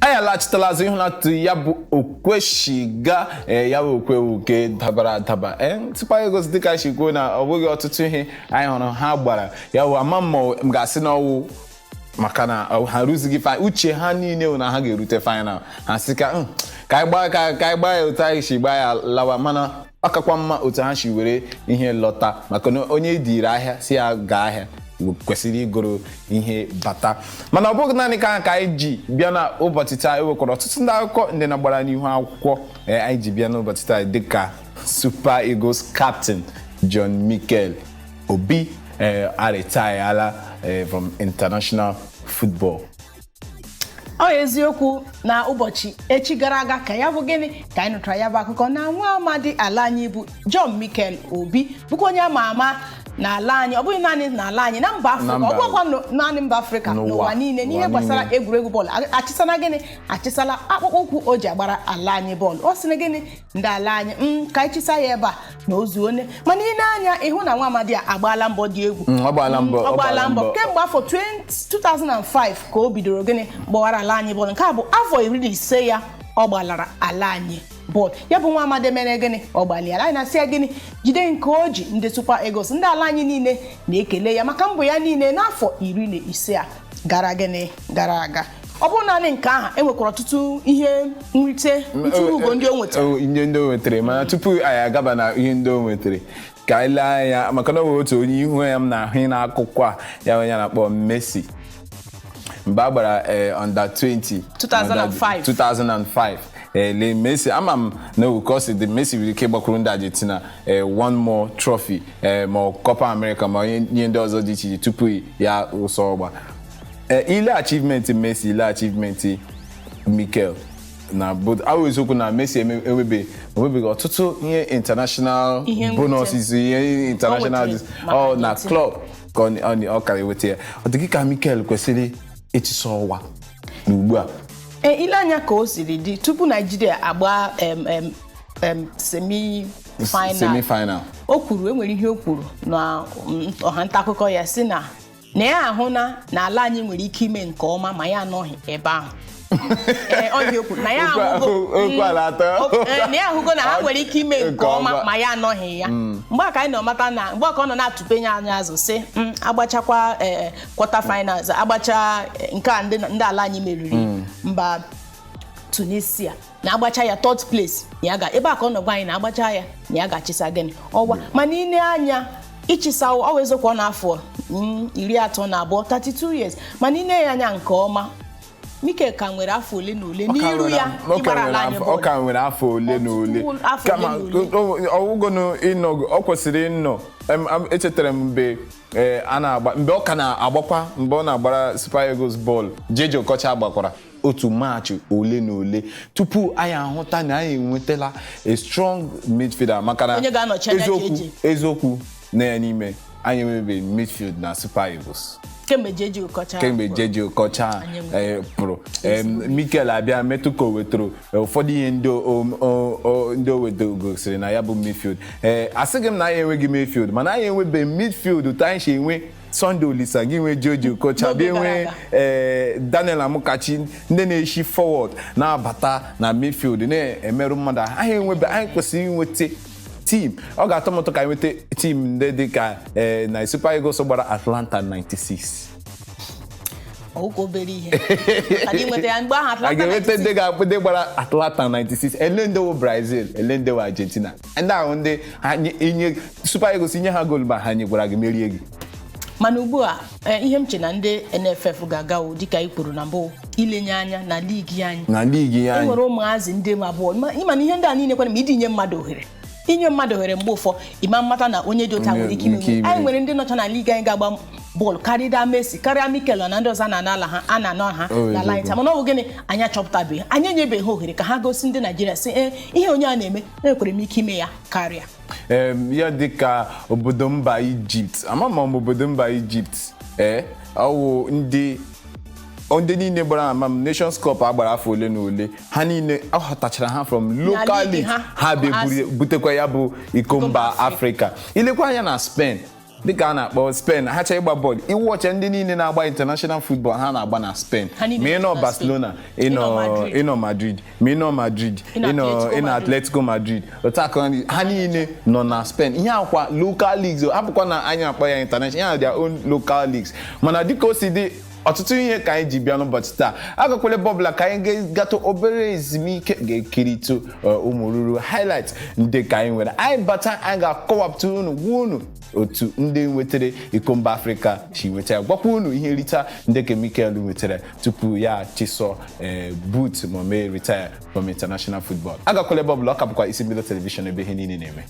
Anyị alaghachitala azụ ịhụnatụ ya bụ okweshiga. Ee, ya bụ okwe nke dabara adaba. Ee, Super Eagles, dịka si kwuo na ọ bụghị ọtụtụ ihe anyị hụrụ ha gbara ya bụ ama m ma m ga-asị na ọwụ maka na ha ruzighị uche ha niile wụ na ha ga-erute final. Ha sị ka ka anyị gbaa ka anyị gbaa ya otu anyị si gbaa ya lawa, mana ọ kakwa mma otu ha si were ihe lọta, maka na onye dịrị ahịa si ya gaa ahịa kwesịrị igoro ihe bata. Mana ọ bụghị naanị ka anyị ji bịa na ụbọchị taa. Ewekwara ọtụtụ ndị akụkọ ndị na-agbara n'ihu akwụkwọ anyị ji bịa n'ụbọchị taa, dịka Super Eagles captain John Mikel Obi aretireala from international football. Ọ eziokwu na ụbọchị echi gara aga ka ya bụ gịnị ka anyị nụtara ya bụ akụkọ na nwa amadi ala anyị bụ John Mikel Obi, bụkwa onye ama ama n'ala anyị, ọ bụghị naanị n'ala anyị, na mba Afrịka, ọ bụghịkwa naanị mba Afrịka, N'ụwa. n'ụwa niile n'ihe Ụwa gbasara niile. egwuregwu bọọlụ. Achịsala gịnị? Achịsala akpụkpọ ụkwụ o ji agbara ala anyị bọọlụ. Ọ sị na gịnị, ndị ala anyị, ka anyị chịsa ya ebe a na ozu one. Mana ị na-anya ịhụ na nwa amadi a agbaala mbọ dị egwu. Ọ gbaala mbọ. Ọ gbaala mbọ kemgbe afọ 20 2005 ka o bidoro gịnị gbawara ala anyị bọọlụ. Nke a bụ afọ 15 ya ọ gbalara ala anyị bọọlụ. Ya bụ nwa amadi mere gịnị? Ọ gbalịala. Anyị na-asị ya gịnị? Jide nke o ji. Ndị Super Eagles, ndị ala anyị niile na-ekele ya maka mbọ ya niile n'afọ 15 a gara gịnị gara aga. Ọ bụrụ naanị nke ahụ, enwekwara ọtụtụ ihe nrite, ntụrụ ugo ndị o nwetara. Ihe ndị o nwetara. Mana tupu anyị agaba na ihe ndị o nwetara, ka anyị lee anya, maka na o nwere otu onye ihu ya m na-ahụ n'akụkọ a, ya onye a na-akpọ Messi, mgbe a gbara under 20. 2005. 2005. Lee Messi, ama m na ka ọ si dị, Messi nwere ike ịgbakwuru ndị Argentina one more trophy, ma ọ Copa America, ma ihe ndị ọzọ dị iche iche tupu ya ụsọ ọgba. Ile achievement Messi, ile achievement Mikel na both, awụ eziokwu na Messi enwebeghị ọtụtụ ihe international Ihe nrite. bonuses, ihe international O nwetara maka ọ na Argentina. club ka ọ kara enweta ya. Ọ dị gị ka Mikel kwesịrị ịchịsọ ọwa n'ugbu a? Ee, ile anya ka o siri dị tupu Naijiria agba em, em, em, semi final. Semi final. O kwuru, enwere ihe o kwuru na ọha nta akụkọ ya, si na ya ahụ na ala anyị nwere ike ime nke ọma ma ya anọghị ebe ahụ. Ee, ọ ihe o kwuru na ya ahụgo Okwu ala atọ. Ee, na ya ahụgo na ha nwere ike ime nke Nke ọma ọma. ma ya anọghị ya. Mgbe a ka anyị nọ mata na mgbe a ka ọ nọ na-atụpenye anyị azụ sị agbachakwa quarter finals, agbacha nke a ndị ala anyị meriri mba Tunisia, na agbacha ya third place ya ga ebe a ka ọ nọ gwa anyị na agbacha ya na ya ga-achịsa gịnị ọwa. Mana ine anya, ịchịsa ọ wụ eziokwu, ọ na-afọ 32, 32 years, mana ine ya anya nke ọma, Mikel ka nwere afọ ole na ole n'iru ya Ọ ka ịgbara nwere ala anyị ọ bọọlụ. ka nwere afọ ole na ole. Ọtụtụ afọ ole Kama na ole. ọwụgonu ịnọ, ọ kwesịrị ịnọ. Echetara m mgbe a na-agba, mgbe ọ ka na-agbakwa, mgbe ọ na-agbara Super Eagles bọọlụ, Jeje Okocha gbakwara otu match ole na ole tupu anyị ahụta na anyị enwetala a strong midfielder, maka na Onye ga-anọchi anya eziokwu JJ. Eziokwu na ya n'ime anyị enwebeghị midfield na Super Eagles. Kemgbe Jeje Okocha Kemgbe pụrụ. Jeje Okocha Anyị enweghị. pụrụ, Mikel abịa metụ ka o wetụrụ ụfọdụ ihe ndị ndị o wetara gosiri na ya bụ midfield. Asịghị m na anyị enweghị midfield, mana anyị enwebeghị midfield otu anyị si enwe Sunday Olisa, gị nwee Jeje Okocha, N'oge bịa gara nwee aga. Daniel Amokachi, ndị na-eshi forward na-abata na midfield na-emerụ mmadụ ahụ. Anyị enwebe, anyị kwesịrị inweta team ọ ga-atọ m ụtọ ka anyị nweta team ndị dị ka na Super Eagles gbara Atlanta 96. Ọwụkwa obere ihe ka dị nweta ya mgbe ahụ A Atlanta ga-enweta 96. ndị ga-akpụ ndị gbara Atlanta 96, ele ndị wụ Brazil, ele ndị wụ Argentina, ndị ahụ ndị ha inye Super Eagles, inye ha goolu ma ha nyekwara gị merie gị. Mana ugbu a, ihe m che na ndị NFF ga-aga wụ, dịka ị kwuru na mbụ, ilenye anya na ligi anyị. Na ligi E anyị. nwere ụmụazị ndị ma abụọ. Ịma na ihe ndị a niile kwere ma ịdị nye mmadụ ohere, inye mmadụ ohere, mgbe ụfọ ịma mmata na onye dị otu a nwere ike ime. Ike ime. Anyị nwere ndị nọcha na ligi anyị ga-agba bọọlụ karịa Messi, karịa Mikel na ndị ọzọ a na-ana ala ha, a na-anọ ha n'ala anyị taa. Mana ọ bụ gịnị? Anyị achọpụtabeghị, anyị enyebeghị ha ohere ka ha gosi ndị Naijiria sị, ee, ihe onye a na-eme, enwekwara m ike ime ya karịa. Ya dịka obodo mba Ijipt, ama m obodo mba Ijipt, ee, ọwụ ndị niile gbara, ama m Nations Cup a gbara afọ ole na ole, ha niile aghọtachara ha from local league league ha, ha bịa butekwa ya bụ iko mba mba Afrịka. Ilekwa anya na Spain. Dịka a na-akpọ Spain, ha chọrọ ịgba bọọlụ iwu ọcha, ndị niile na-agba international football, ha na-agba na Spain. Ha niile Ma ị nọ na Spain. Barcelona, Ị nọ ịnọ Madrid. ịnọ Madrid, ma ị nọ Madrid, Ị nọ ịnọ Atletico ịnọ Madrid. Atletico Madrid, otu aka ha niile nọ na Spain. Ihe akwa local leagues o, hapụkwa na anyị akpọ ya international, ya their own local leagues. Mana dịka o si dị, ọtụtụ ihe ka anyị ji bịa n'ụbọchị taa. Agakwala ebe ọbụla, ka anyị gatụ obere ezumike, ga-ekiritụ ụmụ ruru highlight ndị ka anyị nwere. Anyị bata, anyị ga-akọwapụta unu, gwa unu otu ndị nwetara iko mba Afrịka si nweta ya, gwakwa unu ihe nrita ndị ka Mikel nwetara tupu ya chisọ boot ma mee retire from international football. Agakwala ebe ọbụla, ọ ka bụkwa Isi Mbido Television, ebe ihe niile na-eme.